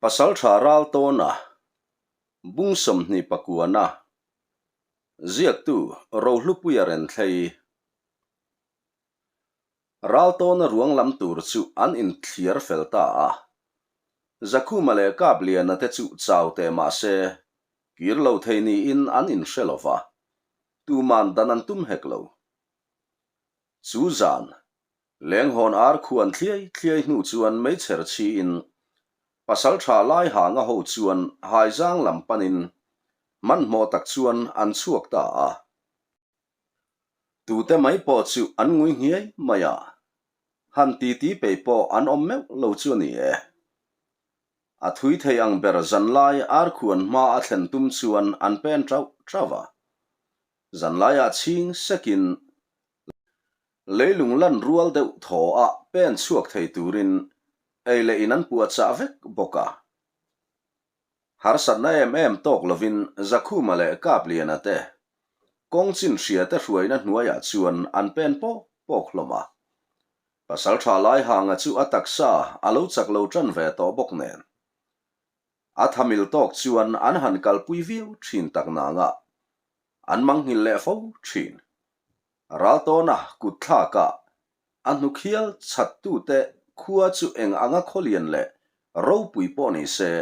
Pasaltha Raltawna, Bung 29-a, Ziaktu Rohlupuia Renthlei. Raltawna ruang lam tur chu an inthliar fel ta a. Zakhuma leh Kapliana te chu chau teh mah se, kir lo thei niin an inhre lo va, tuman dan an tum hek lo. Chu zan, Lenghawn ar khuan thliai thliai hnu chuan meichher chhiin pasaltha lai hanga ho chuan haizang lam panin hmanhmawh tak chuan an chhuak ta a. Tute mai pawh chu an ngui nghiai mai a, han titi peih pawh an awm meuh lo chu a ni e. A thui thei ang ber zanlai ar khuan hma a thlen tum chuan an pen tauh tauh a. Zanlaiah chhing sekin Leilung lan rual deuh thaw a pen chhuak thei turin ei leh in an puahchah vek bawk a. Harsatna em em tawk lovin Zakhuma leh Kapliana te kawng chin hria te hruaina hnuaiah chuan an pen pawk pawk hlawm a. Pasaltha Laihanga chu a taksa a lo chak lo tan ve tawh bawk nen. A thamil tawk chuan an han kalpui viau thin tak nangah an manghilh leh fo thin. Raltawna kut thlakah a hnukhial chhattute khua chu eng anga khawlian leh ropui pawh ni se,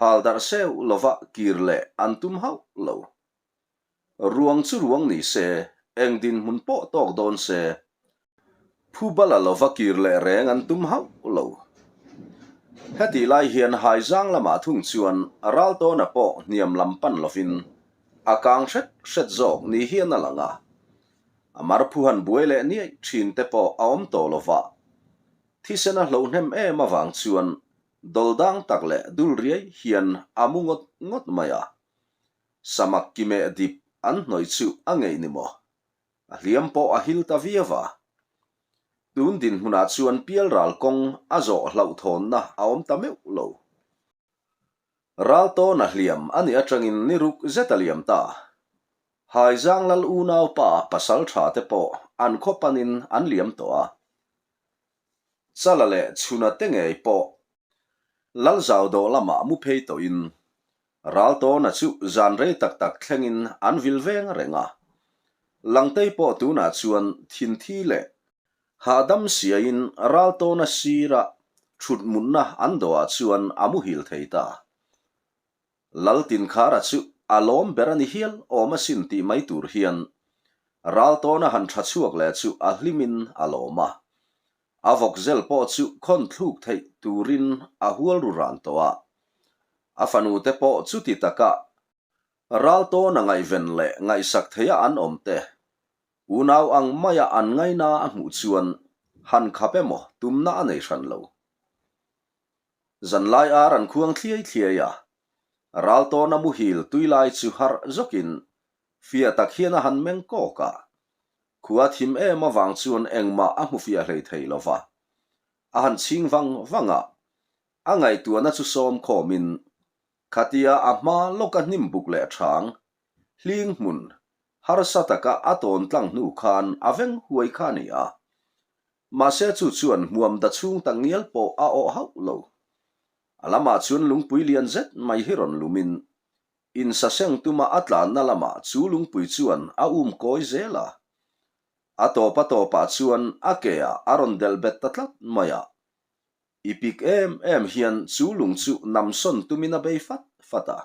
hal darh seu lova kir leh an tum hauh lo. Ruang chu ruang ni se, eng dinhmun pawh tawk dawn se, phu bala lova kir leh reng an tum hauh lo. Hetih lai hian Haizang lamah thung chuan Raltawna pawh hniam lam pan lovin A kang hret hret zawk ni hian a lang a, a marphu han buai leh niaih thin te pawh a awm tawh lo va. Thisen a hloh hnem em avang chuan dawldang tak leh dul riai hian a mu ngawt ngawt mai a. Samak kimeh dip an hnawih chu a ngeih ni maw? A hliam pawh a hil ta viau a. Tun dinhmunah chuan pialral kawng a zawh hlauhthawnna a awm ta meuh lo. Raltawna hliam a nih atangin ni ruk zet a liam ta. Haizang lal unaupa pasal tha te pawh an khaw panin an liam tawh a. Chala leh Chhuna te ngei pawh Lalzau dawh lamah mu phei tawhin Raltawna chu zan rei tak tak thlengin an vil veng reng a. Langtei pawh tunah chuan thinthi leh Hahdam siaiin Raltawna sira thut mutna an dawhah chuan a muhil thei ta. Laltinkhara chu a lawm ber a ni hial awm asin tih mai tur hian Raltawna han tha chhuak leh chu a hlimin a lawm a. A vawkzel pawh chu khawn thluk theih turin a hual ru ran tawh a. A fanute pawh chuti taka Raltawna ngaihven leh ngaihsak theia an awm te Unau ang maia an ngaina a hmuh chuan han khap emaw tumna a nei hran lo. Zanlai ar an khuang thliai thliai a, Raltawna muhil tui lai chu harh zawkin fiah tak hian a han meng kawk a, khua thim em avang chuan engmah a hmu fiah hlei thei lo va, a han chhing vang vang a, a ngaihtuahna chu sawm khawmin khatia a hma lawka hnim buk leh chang hling hmun Harsa taka a tawn tlang hnu khan a veng huai kha a ni a. Mahse chu chuan hmuam da chhung tak ngial pawh a awh hauh lo. A lamah chuan lungpui lian zet mai hi rawn lumin insaseng tuma a tlanna lamah chu lungpui chuan a um kawi zel a. A tawp a tawpah chuan a ke ah a rawn delh bet ta tlat mai a. I pik em em hian chu lung chu nam sawn tumin a bei fat fat a,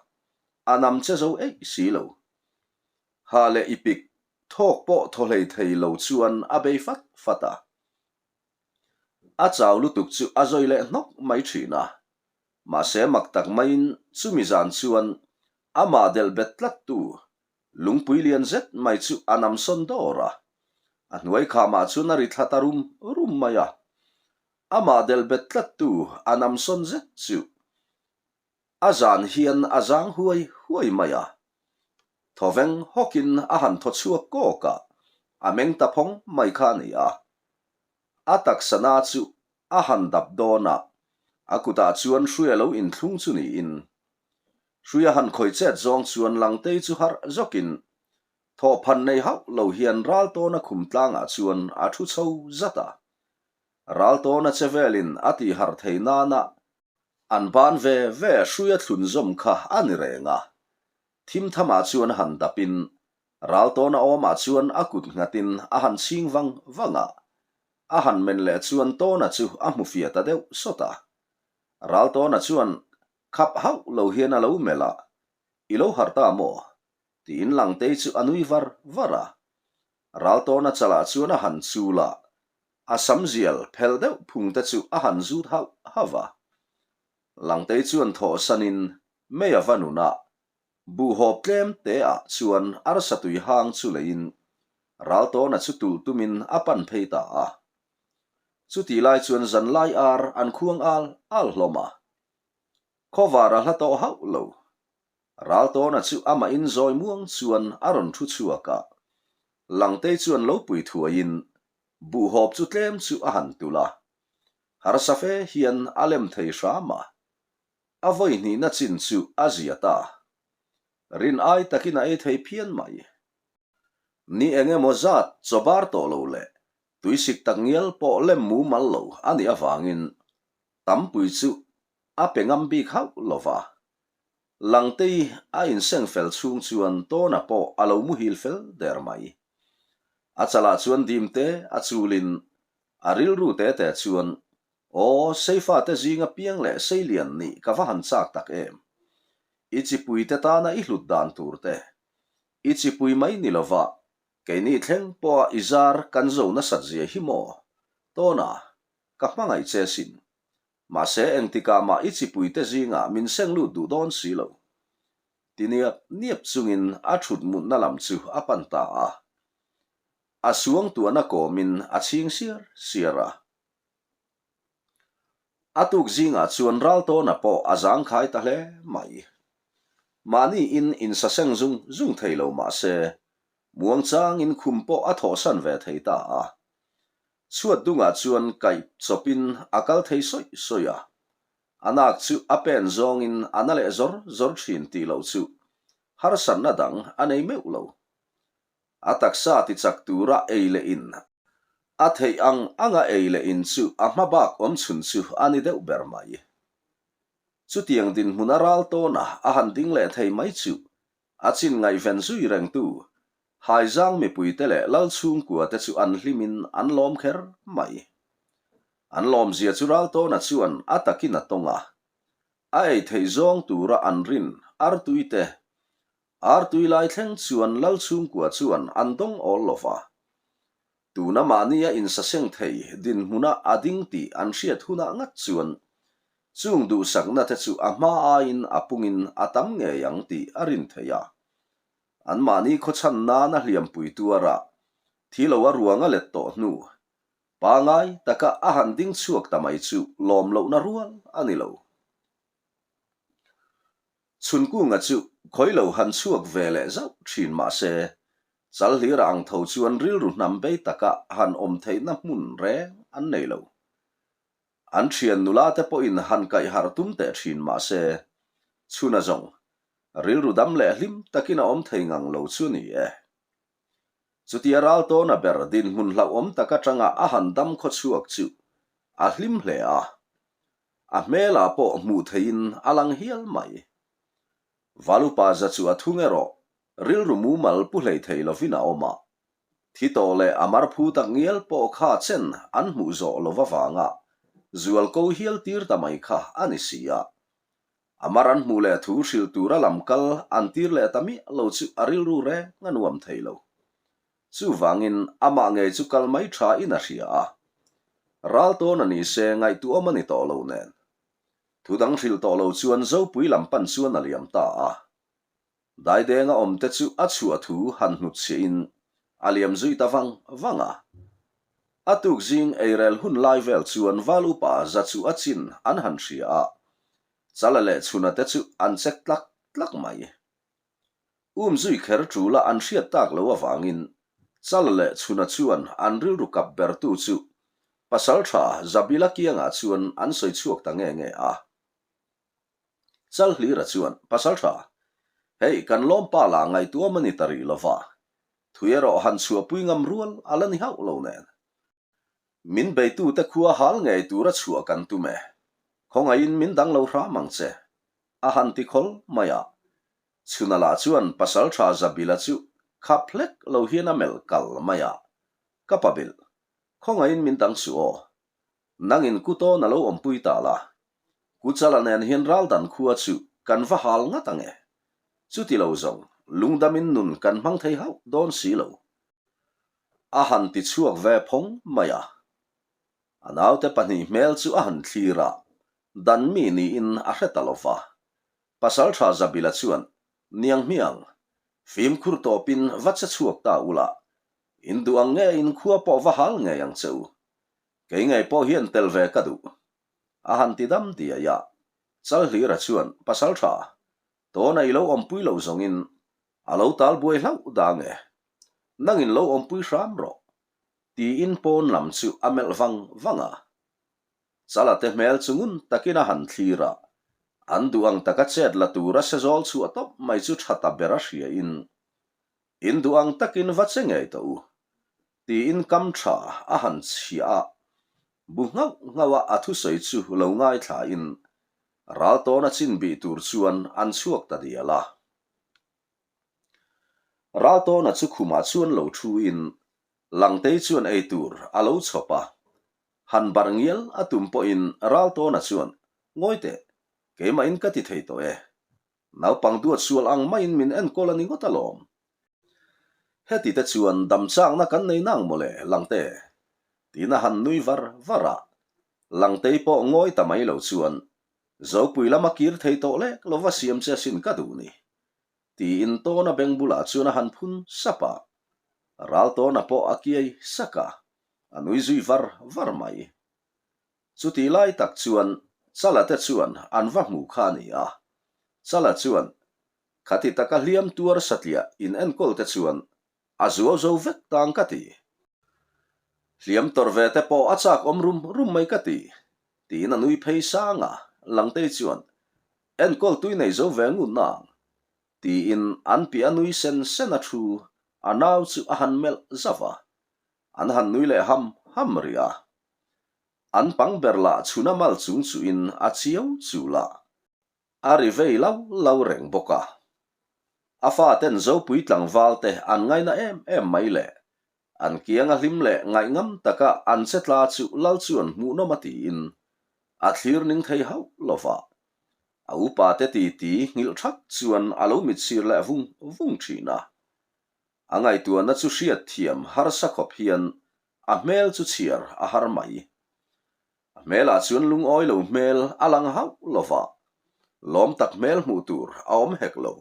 a nam che zo eih si lo. Ha leh i pik thawk pawh thaw hlei thei lo chuan a bei fat fat a. A chau lutuk chu a zawi leh hnawk mai thin a. Mahse mak tak maiin chumi zan chuan amah delh bet tlat tu lungpui lian zet mai chu a nam sawn dawr a. A hnuai khamah chuan a ri thla ta rum rum mai a. Amah delh bet tlat tu a nam sawn zet chu a zan hian a zang huai huai mai a. Thawveng hawkin a han thaw chhuak kawk a, a meng ta phawng mai kha a ni a. A taksa na chu a han dap dawn a, a kutah chuan hrui a lo inthlung chu niin. Hrui a han khawih chet zawng chuan Langtei chu harh zawkin thawhphan nei hauh lo hian Raltawna khum tlangah chuan a thu chho zat a. Raltawna che velin a tihharh thei nana. An ban ve ve hruia thlun zawm kha a ni reng a. Thim thamah chuan han dapin Raltawna awmah chuan a kut nghatin a han chhing vang vang a. A han men leh chuan Tawna chu a hmu fiah ta deuh sawt a. Raltawna chuan khap hauh lo hian a lo melh a, I lo harh ta maw? Tiin Langtei chu a nui var var a. Raltawna chalah chuan a han chul a, a samzial phel deuh phung te chu a han zut hauh hauh a. Langtei chuan thawhsanin mei a va nun a, buhhawp tlem te ah chuan arsa tui hang chu leiin Raltawna chu tulh tumin a pan phei ta a. Chutih lai chuan zanlai ar an khuang al al hlawm a. Khawvar a hla tawh hauh lo. Raltawna chu amah in zawi muang chuan a rawn thu chhuak a. Langtei chuan lo pui thuaiin buhhawp chu tlem chu a han tulh a. Harsa fe hian a lem thei hram a. A vawi hnihna chin chu a zia ta. Rin ai takin a ei thei phian mai. Ni eng emaw zat chaw bar tawh lo leh tuisik tak ngial pawh lem mumal lo a nih avangin tampui chu a pe ngam bik hauh lo va. Langtei a inseng fel chhung chuan Tawna pawh a lo muhil fel der mai. A chalah chuan dimte a chulin a rilru te te chuan, Aw, Seifa te zinga piang leh seilian nih ka va han chak tak em! I chipui te tana i hlut dan tur te, i chipui mai ni lova keini thleng pawha i zar kan zo nasat zia hi maw? Tawna, ka hmangaih che sin. Mahse engtikah mah i chipuite zingah min seng lut duh dawn si lo. Ti niap niap chungin a thut mutna lam chu a pan ta a. A suangtuahna kawmin a chhing siar siar a. A tuk zingah chuan Raltawna pawh a zangkhai ta hle mai. Mahni in insaseng zung zung thei lo mahse, muangchangin khum pawh a thawhsan ve thei ta a. Chhuat dungah chuan kaih chawpin a kal thei sawi sawi a, a nak chu a pen zawngin a na leh zawr zawr thin tih loh chu harsatna dang a nei meuh lo. A taksa tichak tura ei leh in a theih ang anga ei leh in chu a hma bak awm chhun chu a ni deuh ber mai. Chutiang dinhmun a ral tawn a, a han ding leh thei mai chu A chin ngaihven zui rengtu Haizang mipuite leh Lal chhungkua te chu an hlimin an lawm kher mai. An lawmzia chu Raltawna chuan a takin a tawng a, a ei theih zawng tura an rin artui te, artui lai thleng chuan Lal chhungkua chuan an dawng awl lo va. Tuna mahnia insaseng thei dinhmuna a ding tih an hriat hunah ngat chuan chung duhsakna te chu a hma aiin a pungin a tam ngei ang tih a rin theih a. Anmahni khawchhan nana hliampui tuara thi lo a ruang a let tawh hnu pangai taka a han ding chhuak ta mai chu lawm lohna rual a ni lo. Chhunkunga chu khawi lo han chhuak ve leh zauh thin mah se, Chalhlira ang tho chuan rilru hnam bei taka han awm theihna hmun reng an nei lo. An thian nula te pawhin han kaih harh tum teh thin mah se, chhuna zawng rilru dam leh hlim takin a awm thei ngang lo chu ni e. Chutia Raltawna ber dinhmun hlauhawm tak atanga a han dam khawchhuak chu a hlim hle a, A hmelah pawh hmuh theihin a lang hial mai. Valupa za chu a thung erawh rilru mumal pu hlei thei lovin a awm a. Thi tawh leh a mar phu tak ngial pawh kha chen an hmuh zawh lo avanga zual ko hial tir ta mai kha a ni si a. A mar an hmuh leh thu hrilh tura lam kal an tir leh ta miah lo chu a rilru reng a nuam thei lo. Chuvangin amah ngei chu kal mai tha in a hria a. Ral tawn a ni se ngaihtuahawm a ni tawh lo nen. Thu dang hrilh tawh lo chuan Zopui lam pan chuan a liam ta a. Daidenga awm te chu a chhuah thu han hnutchhiah in a liam zui ta vang vang a. A tuk zing eirel hun lai vel chuan Val upa za chu a chin an han hria a. Chala leh Chhuna te chu an chek tlak tlak mai. Um zui kher ṭula an hriat tak lo avangin Chala leh Chhuna chuan an rilru kap bertu chu Pasalṭha Zabila kiangah chuan an sawi chhuak ta nge nge a. Chalhlira chuan, Pasalṭha, hei kan lawmpa lah ngaihtuam a ni ta rih lova, thui erawh han chhuahpui ngam rual a la ni hauh lo nen. Min beitute khua hal ngei tura chhuah kan tum e. Khawngaihin min dang lo hram ang che, a han ti khawl mai a. Chhuna lah chuan Pasalṭha Zabila chu khap hlek lo hian a melh kal mai a. Ka pa bilh, khawngaihin min dang suh aw. Nangin kutawn a lo awmpui ta la. Kuchala nen hian raldan khua chu kan va hal ngat ang e. Chuti lo zawng, lungdamin nun kan hmang thei hauh dawn si lo. A han ti chhuak ve phawng mai a. A naute pahnih hmel chu a han thlir a, dan mi niin a hre ta lo va. Pasalṭha Zabila chuan, Niang hmiang, fimkhur tawpin va che chhuak ta ula, in duh ang nge in khua pawh va hal ngei ang che u. Kei ngei pawh hian tel ve ka duh. A han ti dam diai a. Chalhlira chuan, Pasalṭha, tawna i lo awmpui lo zawngin a lo tal buai hlauh dang e. Nangin lo awmpui hram rawh. Tiin pawn lam chu a melh vang vang a. Chala te hmel chu ngun takin a han thlir a, an duh ang taka chet la tura sezawl chhuah tawp mai chu tha ta ber a hria in, In duh ang takin va che ngei tawh u, tiin kam tha a han chhiah a, bu nghauh nghauh a a thusawi chu lo ngaithla in ral tawna chin bih tur chuan an chhuak ta dial a. Ral tawna chu khumah chuan lo thu in Langtei chuan ei tur a lo chhawp a, han barh ngial a tum pawhin ral tawna chuan, Ngawi teh, keimahin ka ti thei tawh e. Naupang duat sual ang maiin min enkawl a ni ngawt alawm. Heti te chuan dam chakna kan nei nang mawle, Langte? Tiin a han nui var var a. Langtei pawh ngawi ta mai lo chuan, Zopui lama kir thei tawh lek lova siam che asin ka duh ni. Tiin Tawna beng bulah chuan a han phun sap a. Ral Tawna pawh a kiai sak a, a nui zui var var mai. Chuti lai tak chuan Chala te chuan an va hmu kha a ni a. Chala chuan, Khati taka hliam tuar satliah in enkawl te chuan a zuau zo vek tang ka ti. Hliam tawrh ve te pawh a chak awm rum rum mai ka ti, tiin a nui phei sang a. Langtei chuan, Enkawl tui nei zo ve ngut nang, tiin an piah a nui sen sen a thu a nau chu a han melh zauh a. An han nui leh ham ham rih a. An pang ber lah chhuna mal chung chuhin a chiau chul a, a ri vei lo lo reng bawk a. A faten Zopui tlangval te an ngaina em em mai le. An kianga hlim leh ngaihngam taka an che tla chu lal chuan hmuhnawm a tiin a thlir ning thei hauh lo va. A upa te titi nghilh thak chuan a lo mitsir leh vung vung thin a. A ngaihtuahna chu hriat thiam harsa khawp hian a hmel chu chhiar a har mai. A hmelah chuan lungawi lo hmel a lang hauh lo va, lawm tak hmel hmuh tur a awm hek lo.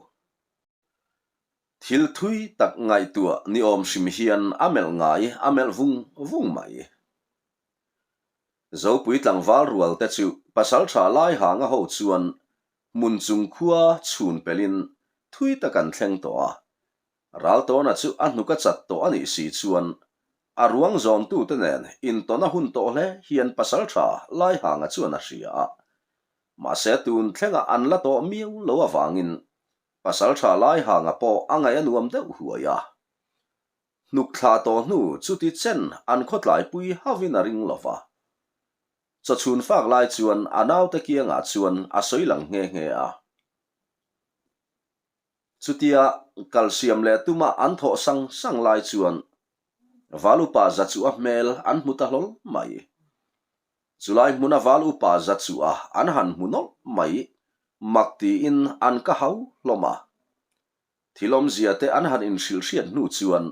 Thil thui tak ngaihtuah ni awm hrim hian a melh ngai a melh vung vung mai. Zopui tlangval rual te chu pasaltha lai hanga ho chuan hmun chung khua chhun pelin thui tak an thleng tawh a. Raltawna chu a hnuk a chat tawh a nih si chuan a ruang zawntute nen intawn a hun tawh hle hian pasaltha Laihanga chuan a hria a. Mahse tun thlengah an la tawh miau lo avangin pasaltha Laihanga pawh a ngaih a nuam deuh huai a. Hnuk thla tawh hnu chuti chen an khawtlaipui hauhin a ring lo va. Chawchhun fak lai chuan a naute kiangah chuan a sawi lang nghe nghe a. Chutia kal siam leh tuma an thawh sang sang lai chuan Val upa za chu a hmel an hmu ta hlawl mai. Chulai hmuna Val upa za chu a an han hmu nawlh mai, mak tiin an ka hau hlawm a. Thil awmzia te an han inhrilh hriat hnu chuan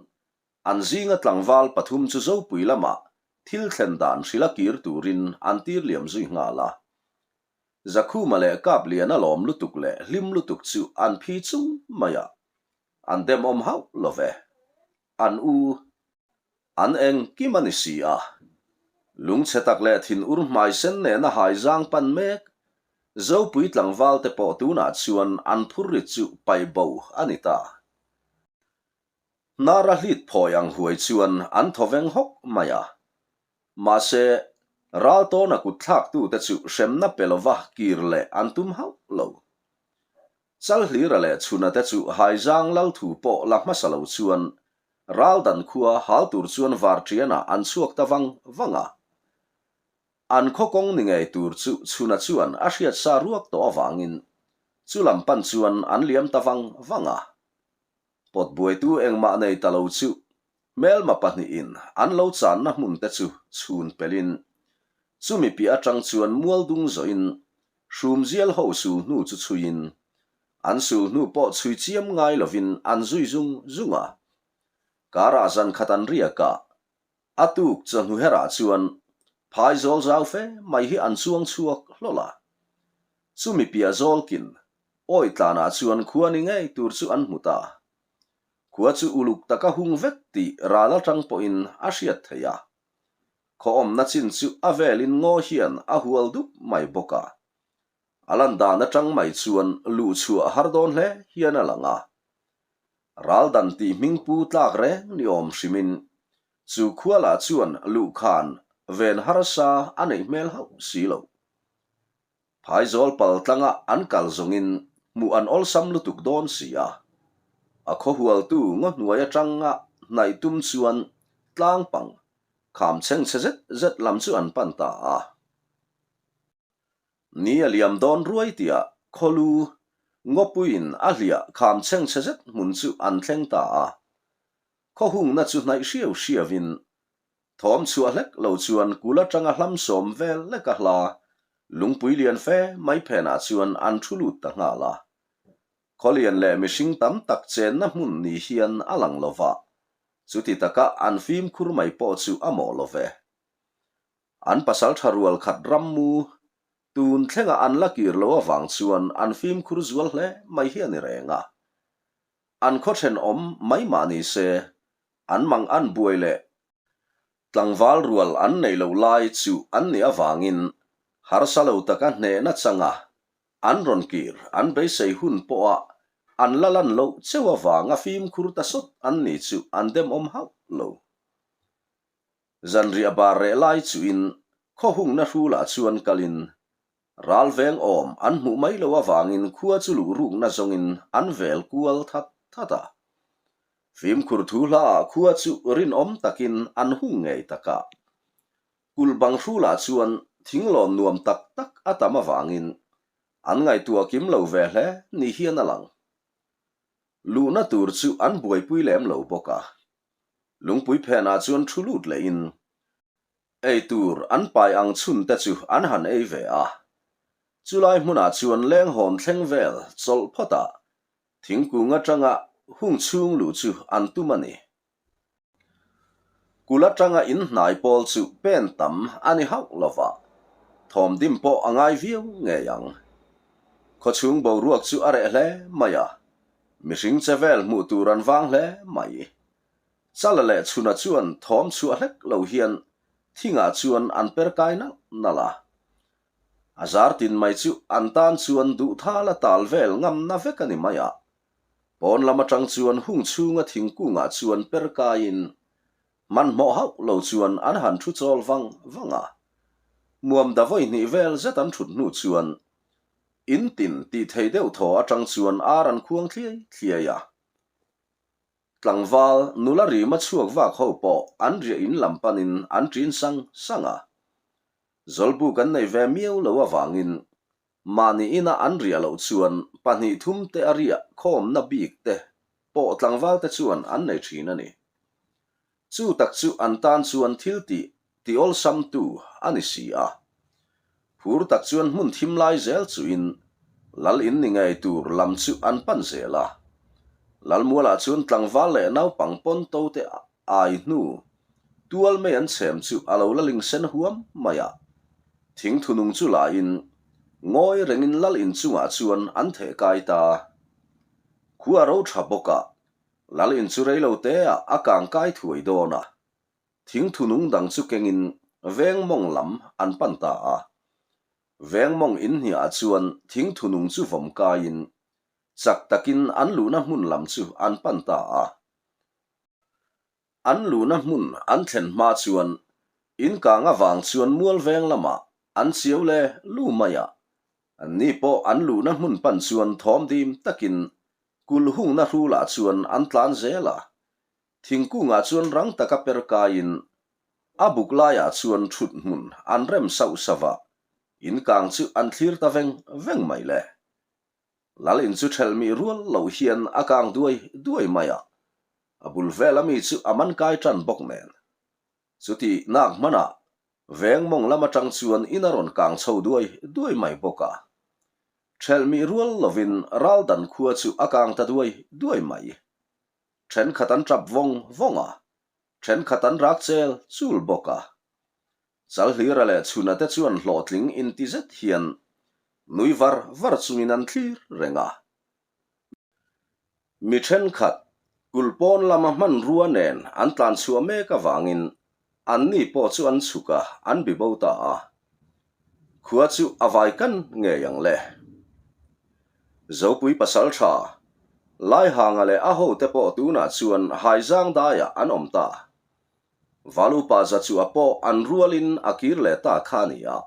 an zinga tlangval pathum chu Zopui lamah thil thlen dan hrilh a kir turin an tir liam zui nghal a. Zakhuma leh Kapliana lawm lutuk leh hlim lutuk chu an phi chung mai a, an demawm hauh lo ve. An u. An engkim a ni si a. Lungchhe tak leh thinur hmai sen nena haizang pan mek Zopui tlangval te pawh tunah chuan an phurrit chu paih bo a ni ta. Hnara hlit phawi ang huai chuan an thaw veng hawk mai a. Mahse, ral tawna kut thlaktute chu hremna pe lova kir leh an tum hauh lo. Chalhlira leh Chhuna te chu Haizang lal thu pawh la hmasa lo chuan ral dan khua hal tur chuan Varṭianah an chhuak ta vang vang a. An khaw kawng ni ngei tur chu Chhuna chuan a hriat sa ruak tawh avangin chu lam pan chuan an liam ta vang vang a. Pawt buaitu engmah nei ta lo chu hmelma pahnihin an lo channa hmun te chu chhun pelin chumi piah atang chuan mual dung zawhin hrumzial ho sul hnu chu chhuiin an sul hnu pawh chhui chiam ngai lovin an zui zung zung a. Karah zan khat an riak a, A tuk chawhnu herah chuan phai zawl zau fe mai hi an chuang chhuak hlawl a. Chumi piah zawlkin awi tlanah chuan khua ni ngei tur chu an hmu ta. Khua chu uluk taka hung vek tih ral atang pawhin a hriat theih a. Khaw awmna chin chu a velin ngaw hian a hual dup mai bawk a. A lan dan atang mai chuan luh chhuah har dawn hle hian a lang a. Ral dan tih hming pu tlak reng ni awm hrimin chu khua lah chuan luhkhan ven harsa a neih hmel hauh si lo. Phaizawl pal tlanga an kal zawngin hmuh an awlsam lutuk dawn si a. A khaw hualtu ngaw hnuai atanga hnaih tum chuan tlang pang kham chhengchhe zet zet lam chu an pan ta a. Ni a liam dawn ruai tiah khawlu ngawpuiin a hliah kham chhengchhe zet hmun chu an thleng ta a. Khaw hungna chu hnaih hriau hriauin thawm chhuah hlek lo chuan kul atanga hlam sawm vel lek a hla lungpui lian fe mai phenah chuan an thu lut ta nghal a. Khawlian leh mihring tam tak chenna hmun ni hian a lang lo va, chuti taka an fimkhur mai pawh chu a mawh lo ve. An pasal tha rual khat rammu tun thlenga an la kir lo avang chuan an fimkhur zual hle mai hi a ni reng a. An khaw thenawm mai mah ni se, an mang an buai leh tlangval rual an neih loh lai chu an nih avangin harsa lo taka hnehna changa an rawn kir an beisei hun pawha an la lan loh cheu avanga fimkhur ta sawt an ni chu an demawm hauh lo. Zanriah bar reh lai chuin khaw hungna hrulah chuan kalin ral veng awm an hmuh mai loh avangin khua chu luh rukna zawngin an vel kual that that a. Fimkhur thu hlaah khua chu rinawm takin an hung ngei tak a. Kulh bang hrulah chuan thinglawn nuam tak tak a tam avangin an ngaihtuah kim lo ve hle ni hian a lang. Luhna tur chu an buaipui lem lo bawk a. Lungpui phenah chuan thu lut lehin ei tur an pai ang chhun te chu an han ei ve a. Chulai hmunah chuan leng hawn thleng vel chawlh phawtah thingkung atanga hung chhung luh chu an tum a ni. Kul atanga in hnai pawl chu pen tam a ni hauh lova, thawm dim pawh a ngai viau ngei ang. Khawchhung boruak chu a reh hle mai a, Mihring che vel hmuh tur an vang hle mai. Chala leh Chhuna chuan thawm chhuah hlek lo hian thingah chuan an per kai nalh nalh a. A zar tin mai chu an tan chuan duhthal a tal vel ngamna vek a ni mai a. Pawn lam atang chuan hung chhunga thingkungah chuan per kaiin hmanhmawh hauh lo chuan an han thu chawl vang vang a. Muam da vawi hnih vel zet an thut hnu chuan In tin tih thei deuh thaw atang chuan ar an khuang thliai thliai a. Tlangval nula rima chhuak vak ho pawh an riah in lam panin an ṭin sang sang a. Zawlbuk an nei ve miau lo avangin mahni ina an riah loh chuan pahnih thum te a riah khawmna bik te pawh tlangval te chuan an nei ṭhin a ni. Chu tak chu an tan chuan thil tih ti awlsamtu a ni si a. Phur tak chuan hmun thim lai zel chuin Lal in ni ngei tur lam chu an pan zel a. Lalmualah chuan tlangval leh naupang pawn to te ai hnu tual mai an chhem chu a lo la ling sen huam mai a. Thing thunung chu lain ngawi rengin Lal in chungah chuan an theh kai ta. Khua ro tha bawk a, Lal in chu rei lo te ah a kang kai thuai dawn a, thing thunung dang chu kengin veng mawng lam an pan ta a. Veng mawng in hniah chuan thing thunung chu vawm kaiin chak takin an luhna hmun lam chu an pan ta a. An luhna hmun an thlen hma chuan in kang avang chuan mual veng lamah an chiau le lu mai a. Anni pawh an luhna hmun pan chuan thawm dim takin Kulh hungna hrulah chuan an tlan zel a, thingkungah chuan rang taka per kaiin. A buk laiah chuan thut hmun an rem sauh sauh a, in kang chu an thlir ta veng veng mai le. Lal in chu ṭhelh mih rual loh hian a kang duai duai mai a, a bul vela mi chu a man kai ṭan bawk nen. Chuti nak hmanah veng mawng lam aṭang chuan in a rawn kang chho duai duai mai bawk a. Ṭhelh mih rual lovin ral dan khua chu a kang ta duai duai mai. Ṭhenkhat an ṭap vawng vawng a, ṭhenkhat an rak chel chul bawk a. Chalhlira leh Chhuna te chuan hlawhtling inti zet hian nui var var chungin an thlir reng a. Mi ṭhenkhat kulh pawn lama hmanrua nen an tlan chhuah mek avangin anni pawh chu an chhuk a, an bi bo ta a. Khua chu a vai kan ngei ang le. Zopui pasalṭha, Laihanga leh a hote pawh tunah chuan Haizang daiah an awm ta. Valupa za chu a pawh an rualin a kir leh ta kha a ni a.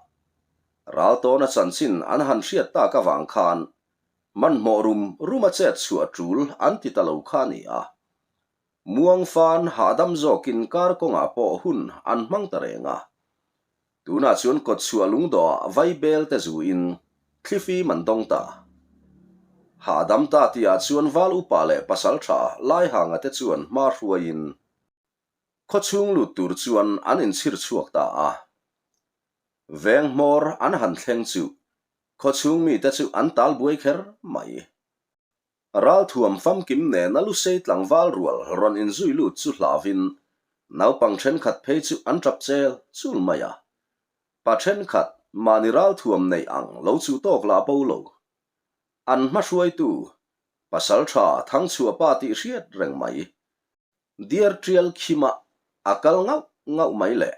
Raltawna chanchin an han hriat tak avang khan Hmanhmawh rum rum a chet chhuah tul an ti ta lo kha a ni a. Muang fan hahdam zawkin kar kawngah pawh hun an hmang ta reng a. Tunah chuan kawtchhuah lungdawhah vai bel te zuin thlifim an dawng ta. Hahdam ta tihah chuan val upa leh pasaltha Laihanga te chuan hma hruaiin khawchhung lut tur chuan an inchhir chhuak ta a. Veng hmawr an han thleng chu Khawchhung mite chu an tal buai kher mai. Ralthuam famkim nena Lusei tlangval rual rawn inzui lut chu hlauvin naupang thenkhat phei chu an tap chel chul mai a. Pa thenkhat mahni ralthuam neih ang lo chu tawk lah bo lo. An hmahruaitu Pasaltha Thangchhuahpa tih hriat reng mai. Diar tial khima a kal ngauh ngauh mai le,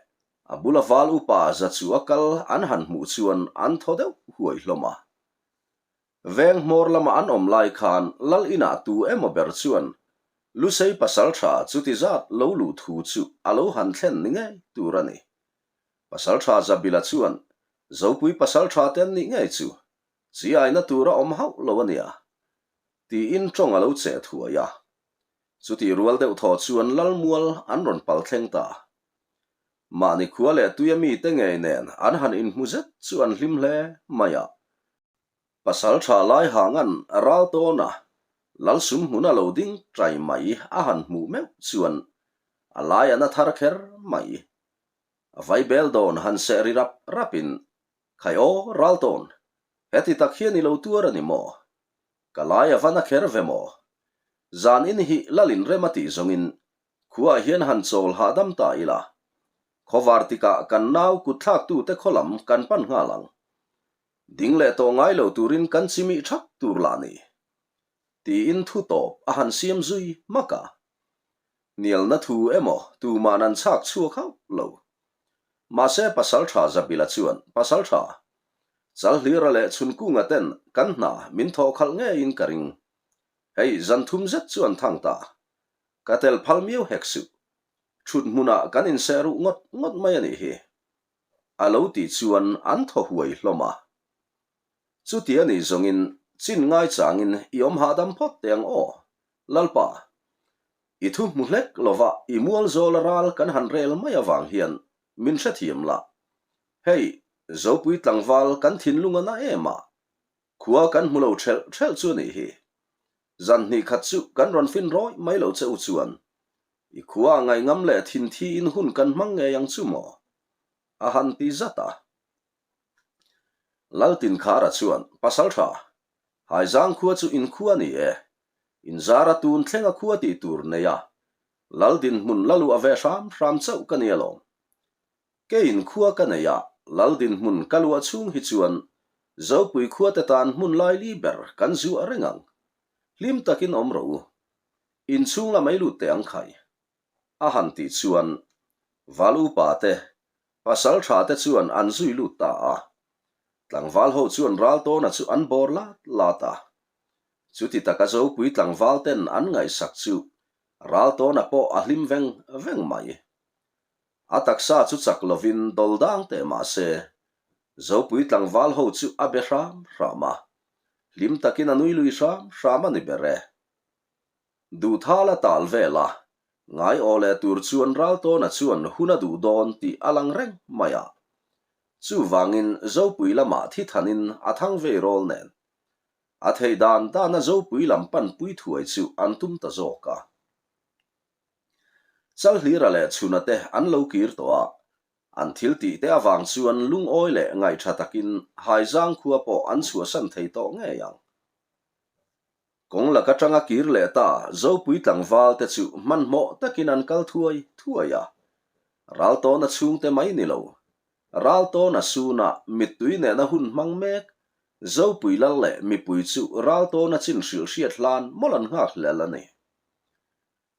a bula val upa za chu a kal an han hmuh chuan an thaw deuh huai hlawm a. Veng hmawr lama an awm lai khan lal inah tu emaw ber chuan Lusei pasaltha chuti zat lo luh thu chu a lo han thlen ni ngei tur a ni. Pasaltha Zabila chuan Zopui pasaltha te an nih ngei chu chi aina tur a awm hauh lo a nia tiin tawng a lo cheh thuai a. Chutih rual deuh thaw chuan Lalmual an rawn pal thleng ta. Mahni khua leh tuia mite ngei nen an han inhmu zet chu an hlim hle mai a. Pasal tha lai hangan ral tawn a, Lalsum hmuna lo ding tai mai a han hmuh meuh chuan a lai a na thar kher mai. A vaibel dawn han seh ri rap rapin, Khai aw, ral tawn, heti tak hian i lo tuar a ni maw? Ka lai a va na kher ve maw? Zan in hi Lalin rem a tih zawngin khuaah hian han chawl hahdam ta ila. Khawvar tikah kan nau kutthlaktute khaw lam kan pan nghal ang. Ding leh tawh ngai lo turin kan chimih thap tur lah ni. Tiin thu tawp a han siam zui hmak a. Hnialna thu emaw tuman an chhak chhuak hauh lo. Mahse Pasaltha Zabila chuan, Pasaltha, Chalhlira leh Chhunkunga ten kan hna min thawh khalh ngeiin ka ring. Hei zan thum zet chu an thang ta. Ka tel phal miau hek suh. Thut hmunah kan inseh ruh ngawt ngawt mai a nih hi. A lo tih chuan an thaw huai hlawm a. Chuti a nih zawngin chin ngaichangin i awm hahdam phawt teh ang aw, Lalpa. I thu hmu hlek lova i mual zawla ral kan han rel mai avang hian min hrethiam la. Hei, Zopui tlangval kan thinlung a na em a, khua kan hmu lo ṭhelh ṭhelh chu a nih hi. Zan hnih khat chu kan rawn fin rawih mai lo che u chuan i khua a ngaihngam leh thinthi in hun kan hmang ngei ang chu maw? A han ti zat a. Laltinkhara chuan, Pasalṭha, Haizang khua chu in khua a ni e. In zara tun thlenga khua tih tur nei a, Lal dinhmun la luah ve hram hram chauh ka ni alawm. Keiin khua ka nei a, Lal dinhmun ka luah chhung hi chuan Zopui khua te tan hmun lai li ber kan zuah reng ang. Hlim takin awm rawh u. Inchhung la mai lut teh ang khai. A han tih chuan Val upa te, pasal tha te chuan an zui lut ta a. Tlangval ho chuan Raltawna chu an bawr lat lat a. Chuti taka Zopui tlangval ten an ngaihsak chu Raltawna pawh a hlim veng veng mai. A taksa chu chak lovin dawl dang teh mah se, Zopui tlangval ho chu a be hram hram a. Hlim takin a nui lui hram hram a ni ber e. Duhthala tal vel a. Ngai aw leh tur chuan Raltawna chuan hun a duh dawn tih a lang reng mai a. Chuvangin Zopui lamah thi thanin a thang vei rawl nen. A theih dan dana Zopui lam panpui thuai chu an tum ta zawk a. Chalhlira leh Chhuna te an lo kir tawh a, an thil tih te avang chuan lungawi leh ngaihṭha takin Haizang khua pawh an chhuahsan thei tawh ngei ang. Kawng lak aṭanga kir leh ta Zopui tlangval te chu hmanhmawh takin an kal thuai thuai a, Raltawna chhungte mai ni lo, Raltawna suna mittui nena hun hmang mek Zopui lal leh mipui chu Raltawna chin hrilh hriat hlan mawlh an nghak hlel a ni.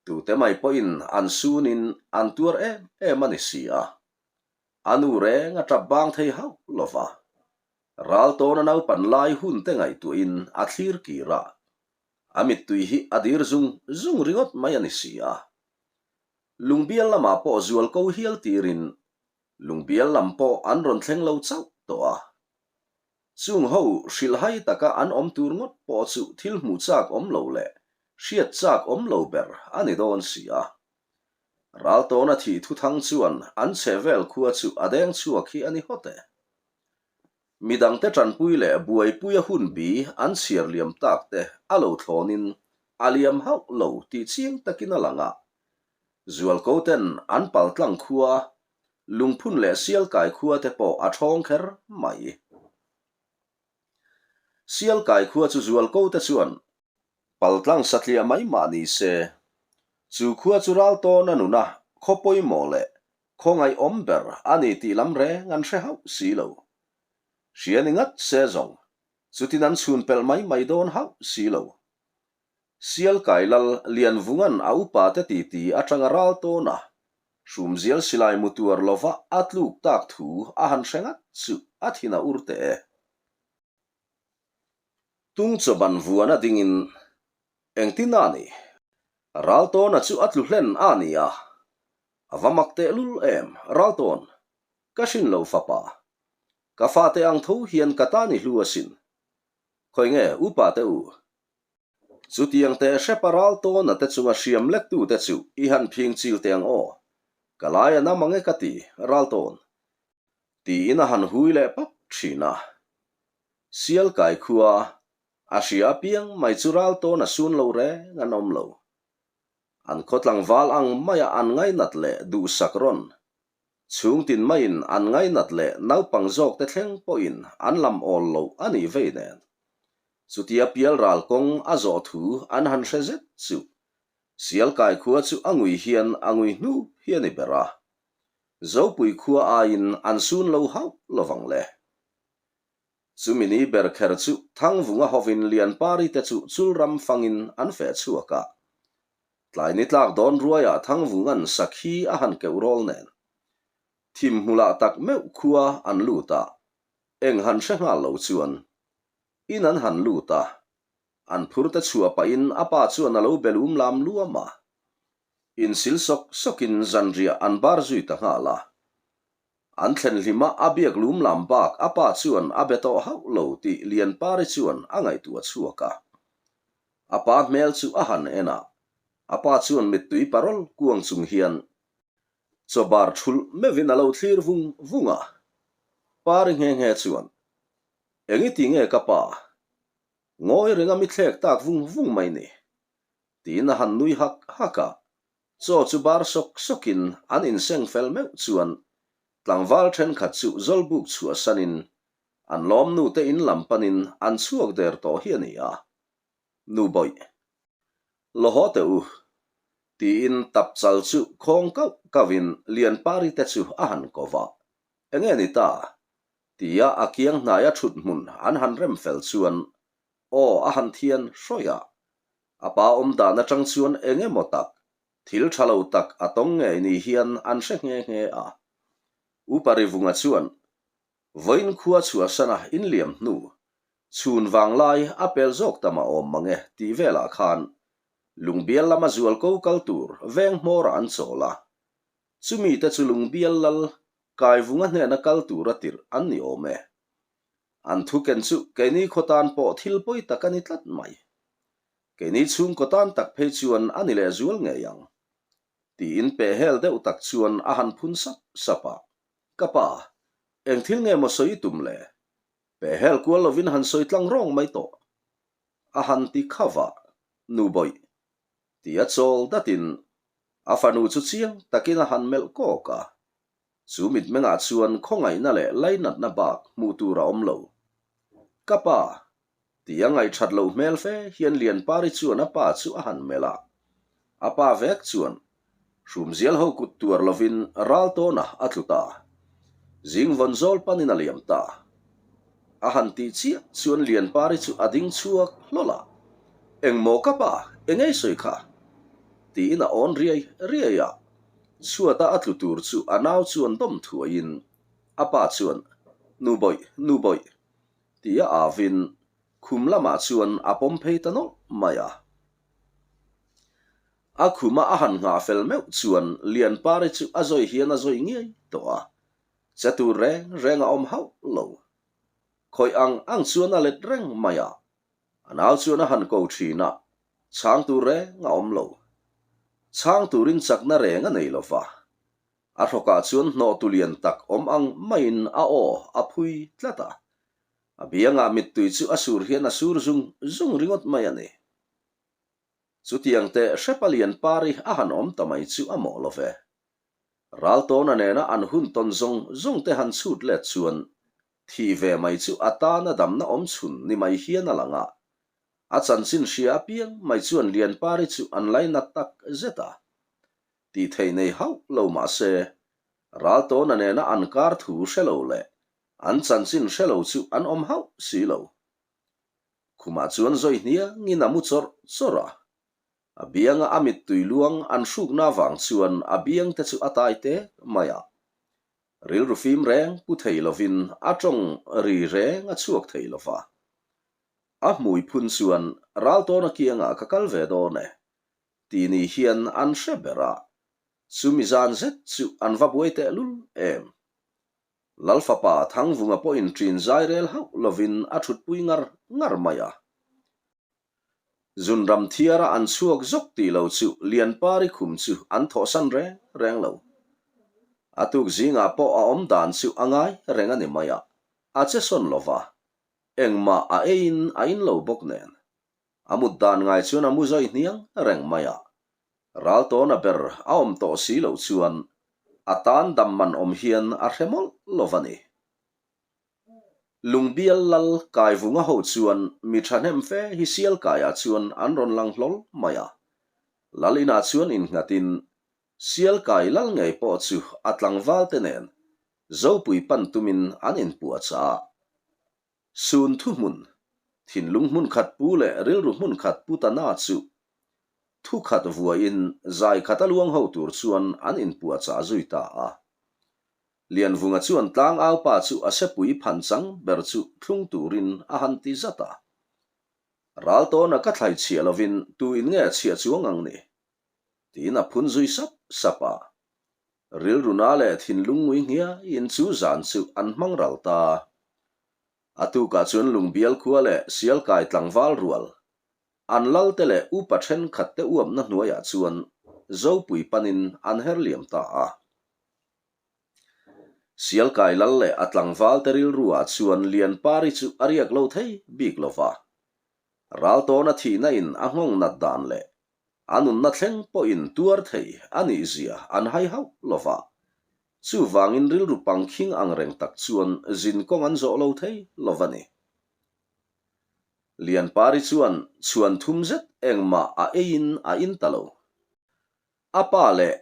Tute mai pawhin an sunin an tuar em em a ni si a, a nu reng a tap bang thei hauh lo va. Raltawna naupan lai hun te ngaihtuahin a thlir kir a, a mittui hi a dir zung zung ringawt mai a ni si a. Lungbial lamah pawh zual ko hial tirin Lungbial lam pawh an rawn thleng lo chauh tawh a. Chung ho hrilhhai taka an awm tur ngawt pawh chu thil hmuh chak awm lo leh hriat chak awm lo ber a ni dawn si a. Raltawna thih thuthang chuan an chhehvel khua chu a deng chhuak hi a ni hawt e. Midangte tanpui leh buaipuia hun bi an chhiar liam tak te a lo thlawnin a liam hauh lo tih chiang takin a lang a. Zualko ten an paltlang khua, lungphun leh sialkai khua te pawh a thawng kher mai. Sialkai khua chu Zualko te chuan paltlang satliah mai mah ni se, chu khua chu Raltawna nuna khaw pawimawh leh Khawngaihawm ber a ni tih lam reng an hre hauh si lo. Hria ni ngat se zawng, chutin an chhun pelh mai mai dawn hauh si lo. Sialkai lal Lianvunga'n a upa te titi atanga ral tawn a, hrumzial silai mu tuar lova a tluk tak thu a han hre ngat chu a thin a ur teh e. Tung chawban vuan a dingin engtin a ni? Raltawna chu a tlu hlen a ni a, A va mak tehlul em, Raltawn, ka hrin lo fapa. Ka fate ang tho hian ka tan i hlu asin. Khawi nge, upa te u? Chutiang teh hrepa Raltawna te chunga hriam lektu te chu i han phing chil teh ang aw. Ka lai a nam ang e ka ti, Raltawn. Tiin a han hui leh pap thin a. Sial kai khua, a hria apiang mai chu Raltawna sun lo reng an awm lo. An khaw tlangval ang maia an ngainat leh duhsak rawn. Chhungtin maiin an ngainat leh naupang zawkte thleng pawhin an lam awl loh a nih vei nen. Chutia pialral kawng a zawh thu an han hre zet chu Sialkai khua chu a ngui hian a ngui hnu hi a ni ber a. Zopui khua aiin an sun lo hauh lovang le. Chumi ni ber kher chu Thangvunga hovin Lianpari te chu chulram fangin an feh chhuak a. Tlai ni tlak dawn ruaiah Thangvunga'n sakhi a han keuh rawl nen. Thim hmulah tak meuh khua an lut a, eng han hre nghal lo chuan in an han lut a, an phur te chhuah pahin a pa chuan a lo be lum lam luam a. Insil sawk sawkin zanriah an bar zui ta nghal a. An thlen hlima a biak lum lam bak a pa chuan a be tawh hauh lo tih Lianpari chuan a ngaihtuah chhuak a. A pa hmel chu a han en a, a pa chuan mittui parawl kuang chung hian chaw bar thulh meuhin a lo thlir vung vung a. Pari nghe nghe chuan, Eng i ti nge ka pa? Ngawi renga mi thlek tak vung vung mai ni. Tiin a han nui hak hak a, Chaw chu bar sawk sawkin an inseng fel meuh chuan tlangval thenkhat chu zawlbuk chhuahsanin an lawmnu te in lam panin an chhuak der tawh hi a ni a, Nu bawih, law haw teh u, tiin tap chal chu khawng kauh kauhin Lianpari te chu a han ko va, Enge ni ta? tia a kiang hnaia thut hmun an han rem fel chuan aw a han thian hrawih a, A pa awm dan atang chuan eng emaw tak, thil tha lo tak a tawng ngei ni hian an hre nghe nghe a. Upa Rivunga chuan, Vawiin khua chhuahsana inliam hnu, chhun vanglai a pel zawk ta mah awm mang e tih velah khan Lungbial lama zualko kal tur veng hmawrah an chawl a. Chumi te chu Lungbial lal Kaivunga hnena kal tura tirh an ni awm e. An thu ken chu keini khaw tan pawh thil pawi tak a ni tlat mai. Keini chhungkaw tan tak phei chuan a ni lehzual ngei ang. Tiin pehhel deuh tak chuan a han phun sap sap a. Ka pa, eng thil nge maw sawi i tum le? Pehhel kual lovin han sawi tlang rawng mai tawh. A han ti khauh a, Nu bawih. Tia chawl datin a fanu chu chiang takin a han melh kawk a. Chu mitmengah chuan khawngaihna leh lainatna bak hmuh tur a awm lo. Ka pa, tia ngaihthat loh hmel fe hian Lianpari chuan a pa chu a han melh a. A pa vek chuan Hrumzial ho kut tuar lovin ral tawnah a tlu ta. Zing vawn zawl panin a liam ta. A han tih chiah chuan Lianpari chu a ding chhuak hlawl a. Engmaw ka pa, engei sawi kha? tiin a awn riai riai a. Chhuata a tlu tur chu a nau chuan dawm thuaiin a pa chuan, Nu bawih, nu bawih, tia avin khum lamah chuan a pawm phei ta nawlh mai a. A khuma a han nghah fel meuh chuan Lianpari chu a zawi hian a zawi ngiai tawh a, che tur reng reng a awm hauh lo. Khawih ang ang chuan a let reng mai a, A nau chuan a han ko thin a, chhang tur reng a awm lo. Chhang turin chakna reng a nei lo va. A hrawkah chuan hnawhtu lian tak awm ang maiin a aw a phui tlat a. A biangah mittui chu a sur hian a sur zung zung ringawt mai a ni. Chutiang teh hrepa lian pari a han awm ta mai chu a mawh lo ve. Raltawna nena an hun tawn zawng zawng te han chhut let chuan thih ve mai chu a tana damna awm chhun ni mai hian a lang a. A chanchin hria apiang mai chuan Lianpari chu an lainat tak zet a. Tih theih nei hauh lo mah se, Raltawna nena an kar thu hre lo leh an chanchin hre lo chu an awm hauh si lo. Khumah chuan zawi hniangin a mu chawrh chawrh a. A bianga a mittui luang an hrukna vang chuan a biang te chu a tai tek mai a. Rilru fim reng pu thei lovin a tawng ri reng a chhuak thei lo va. A hmui phun chuan Raltawna kiangah ka kal ve dawn e, ti ni hian an hre ber a. Chumi zan zet chu an va buai tehlul em. Lalfapa Thangvunga pawhin ṭin zai rel hauh lovin a ṭhutpui ngar ngar mai a. Zunram thiara an chhuak zawk tih lo chu Lianpari khum chu an thawhsan reng reng lo. A tuk zingah pawh a awm dan chu a ngai reng a ni mai a, a che sawn lo va, engmah a eiin a in lo bawk nen. A mut dan ngai chuan a mu zawi hniang reng mai a, Raltawna ber a awm tawh si loh chuan a tan dam man awm hian a hre mawlh lo va ni. Lungbial lal Kaivunga ho chuan mi thahnem fe hi Sialkaiah chuan an rawn lang hlawl mai a. Lal inah chuan innghatin Sialkai lal ngei pawh chu a tlangval te nen Zopui pan tumin an inpuahchah a. Sun thuhmun, thinlung hmun khat pu leh rilru hmun khat pu ta na chu thu khat vuahin zai khat a luang ho tur chuan an inpuahchah zui ta a. Lianvunga chuan tlangau pa chu a sepui phan chang ber chu thlung turin a han ti zat a. Raltawna ka thlai chhiah lovin tu in nge chhiah chuang ang ni? Tiin a phun zui sap sap a. Rilruna leh thinlung ngui nghiaiin chu zan chu an hmang ral ta. A tukah chuan Lungbial khua leh Sialkai tlangval rual, an lalte leh upa thenkhatte uapna hnuaiah chuan Zopui panin an her liam ta a. Sialkai lal leh a tlangvalte rilruah chuan Lianpari chu a riak lo thei bik lo va. Raltawna thihna in a nghawng nat dan leh a nunna thleng pawhin tuar thei a nih zia an hai hauh lo va. Chuvangin rilru pangkhing ang reng tak chuan zin kawng an zawh lo thei lo va ni. Lianpari chuan chhuan thum zet engmah a eiin a in ta lo. A pa leh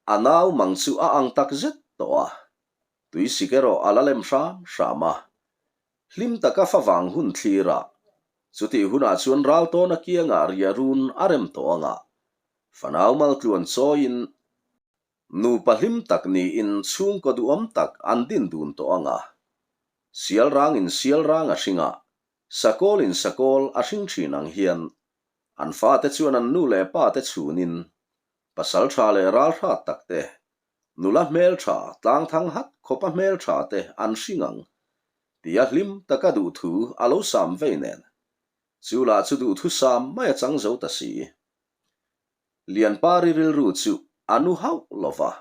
a nau mang chu a ang tak zet tawh a, tuisik erawh a la lem hram hram a. Hlim taka favang hun thlir a, chutih hunah chuan Raltawna kiangah ria run a rem tawh ang a, fanau maltluan chawiin nupa hlim tak niin chhungkaw duhawm tak an din dun tawh ang a. Sialrangin sialrang a hring a, sakawlin sakawl a hring thin ang hian An fate chuan an nu leh pa te chhunin pasal tha leh ral hrat tak te, nula hmel tha, tlangthang hat khawpa hmel tha te an hring ang tia hlim taka duhthu a lo sam vei nen. Chu lah chu duhthu sam mai a chang zo ta si. Lianpari rilru chu A nu hauh lo va.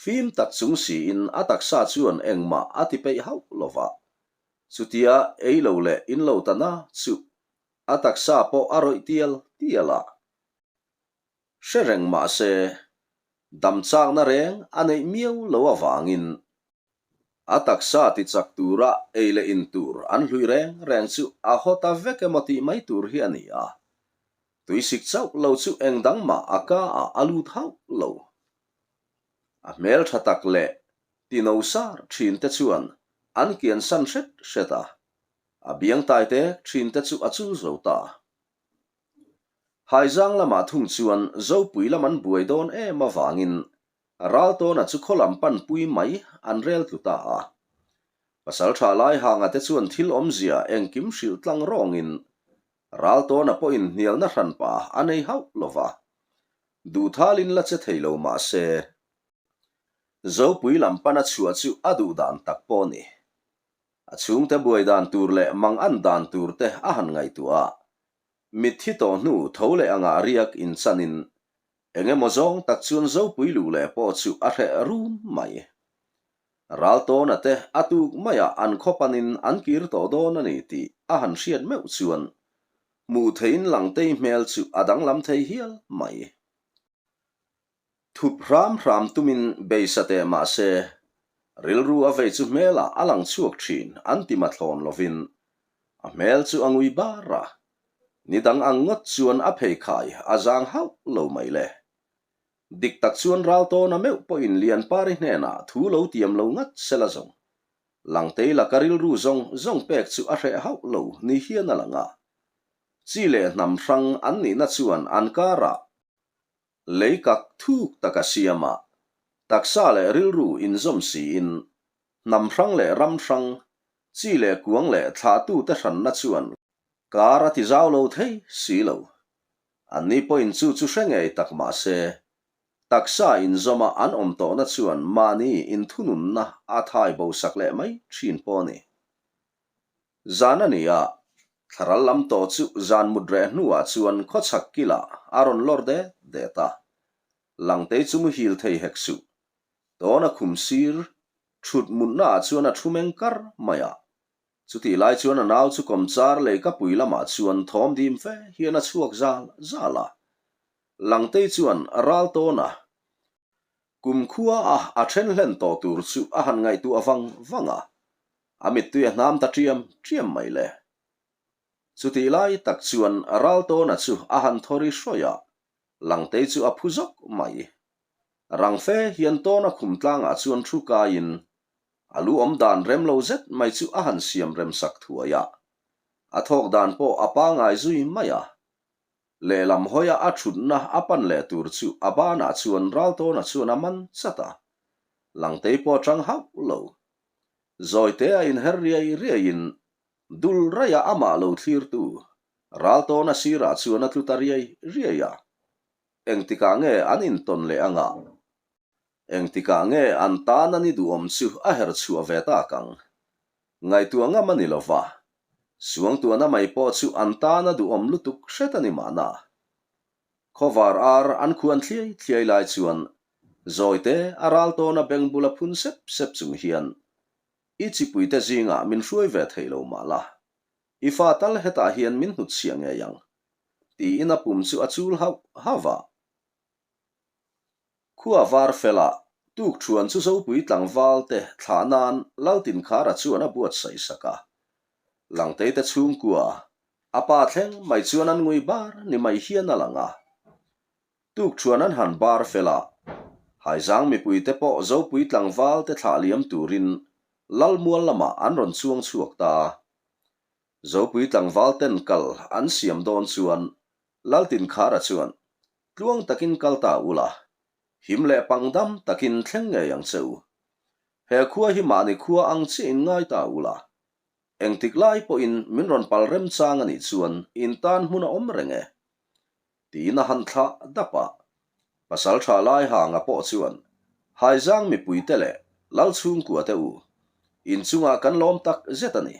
Fim tak chung siin a taksa chuan engmah a ti peih hauh lo va. Chutia ei lo leh in lo ta na chu a taksa pawh a rawih tial tial a. Hre reng mah se, dam chakna reng a neih miau lo avangin a taksa ti chak tura ei leh in tur an hlui reng reng chu a haw ta vek emaw tih mai tur hi a ni a. Tuisik chauh lo chu eng dang mah a ka ah a lut hauh lo. A hmel tha tak leh tino sar thin te chuan an kian san hret hret a, a biang tai tek thin te chu a chul zo ta. Haizang lamah thung chuan Zopui lam an buai dawn em avangin Raltawna chu khaw lam panpui mai an rel tlu ta a. Pasaltha Laihanga te chuan thil awmzia engkim hrilh tlang rawngin Raltawna pawhin hnialna hranpa a nei hauh lo va, duhthalin la che thei lo mah se, Zopui lam pana chhuah chu a duh dan tak pawh a ni. A chhungte buai dan tur leh mang an dan tur te a han ngaihtuah a, mitthi tawh hnu tho leh anga riak inchanin eng emaw zawng tak chuan Zopui luh leh pawh chu a hreh rum mai. Raltawna te a tuk maiah an khaw panin an kir tawh dawn a ni tih a han hriat meuh chuan hmuh theiin Langtei hmel chu a danglam thei hial mai. Thup hram hram tumin beisa teh mah se, rilru a vei chu hmelah a lang chhuak thin an ti mathlawn lovin a hmel chu a ngui bar a, ni dang ang ngawt chuan a pheikhai a zang hauh lo mai le. Dik tak chuan Raltawna meuh pawhin Lianpari hnenah thu lo tiam lo ngat sela zawng. Langtei laka rilru zawng zawng pek chu a hreh hauh lo ni hian a lang a. Chi leh hnam hrang an nihna chuan an karah lei kak thuk tak a siam a, taksa leh rilru inzawm siin hnam hrang leh ram hrang, chi leh kuang leh thlahtute hranna chuan kar a ti zau lo thei si lo. Anni pawhin chu chu hre ngei tak mah se, taksa inzawma an awm tawhna chuan mahni inthununna a thai bo sak leh mai thin pawh a ni. Zan a ni a, thlaral lam tawh chu zan mut reh hnuah chuan khawchhak kilah a rawn lawr det det a. Langtei chu muhil thei hek suh. Tawna khum sir thut mutnaah chuan a thu meng kar mai a. Chutih lai chuan a nau chu kawmchar leikapui lamah chuan thawm dim fe hian a chhuak zal zal a. Langtei chuan ral tawn a, kumkhua a a then hlen tawh tur chu a han ngaihtuah vang vang a, a mittui a hnam ta ṭiam ṭiam mai le. Chutih lai tak chuan ral tawna chu a han thaw ri hrawih a, Langtei chu a phu zawk mai. Rang fe hian tawna khum tlangah chuan thu kaiin A lu awm dan rem lo zet mai chu a han siam rem sak thuai a, a thawk dan pawh a pangai zui mai a. Lehlam hawia a thutna a pan leh tur chu a banah chuan Raltawna chuan a man chat a, Langtei pawh a tang hauh lo. Zawite a inher riai riaiin dul raia amah lo thlirtu Raltawna sirah chuan a tlu ta riai riai a. Engtikah nge an intawn leh anga? Engtikah nge an tan a ni duhawm chu a her chhuah ve tak ang? Ngaihtuah ngam a ni lo va, suangtuahna mai pawh chu an tan a duhawm lutuk hret a ni mahna. Khawvar ar an khuan thliai thliai lai chuan Zawite a ral tawna beng bula phun sep sep chung hian, I chipuite zingah min hruai ve thei lo mah la, i fa tal hetah hian min hnutchhiah ngei ang, tiin a pum chu a chul hauh hauh a. Khua var fela tuk thuan chu Zopui tlangval te thlah nan Laltinkhara chuan a buatsaih sak a. Langtei te chhungkua a pa thleng mai chuan an ngui bar ni mai hian a lang a. Tuk thuan an han bar fela Haizang mipui te pawh Zopui tlangval te thlah liam turin Lalmual lamah an rawn chuang chhuak ta. Zopui tlangval ten kal an siam dawn chuan Laltinkhara chuan Tluang takin kal ta ula, him leh pangdam takin thleng ngei ang che u. He khua hi mahni khua ang chiah in ngai ta ula, engtik lai pawhin min rawn pal remchang a nih chuan in tan hmun a awm reng e. Tiin a han thlah dap a. Pasal tha lai hanga pawh chuan Haizang mipuite leh Lalchhungkua te u, inchungah kan lawm tak zet a ni.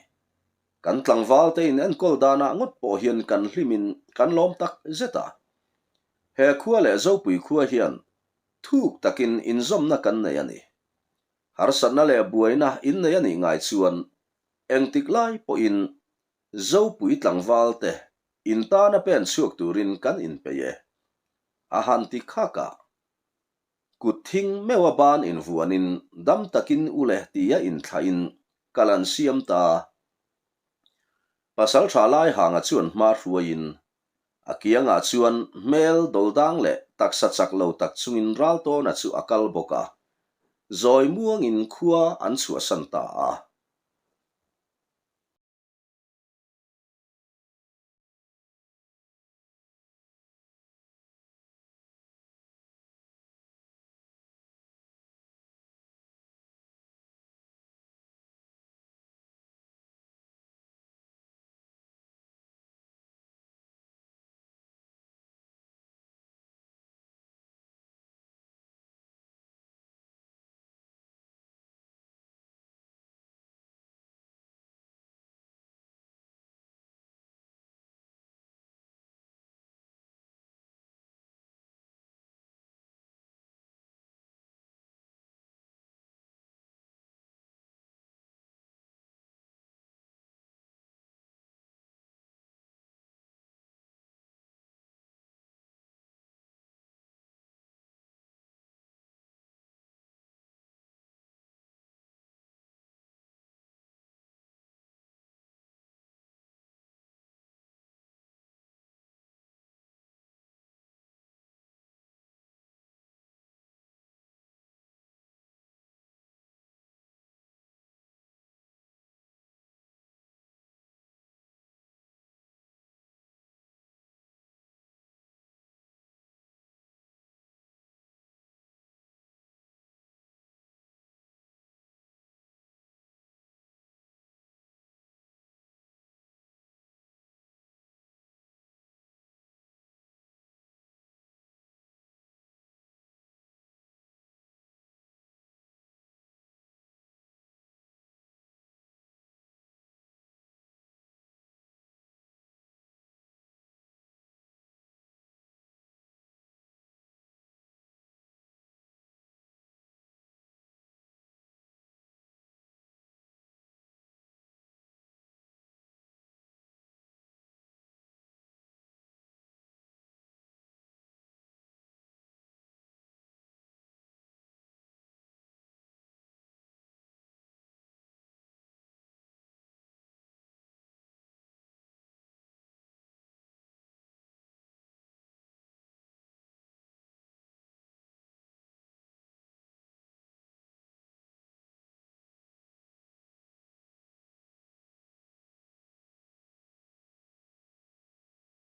Kan tlangval te in enkawl danah ngawt pawh hian kan hlimin kan lawm tak zet a. He khua leh Zopui khua hian Thuk takin inzawmna kan nei a ni. Harsatna leh buaina innei a nih ngai chuan engtik lai pawhin Zopui tlangval te in tana pen chhuak turin kan inpeih e. A han ti khak a. Kut thing meuha ban invuanin dam takin ule tia inthlahin kal an siam ta. Pasaltha Laihanga chuan hma hruaiin a kiangah chuan hmel dawldang leh taksa chak lo tak chungin Raltawna chu a kal bawk a, zawi muangin khua an chhuahsan ta a.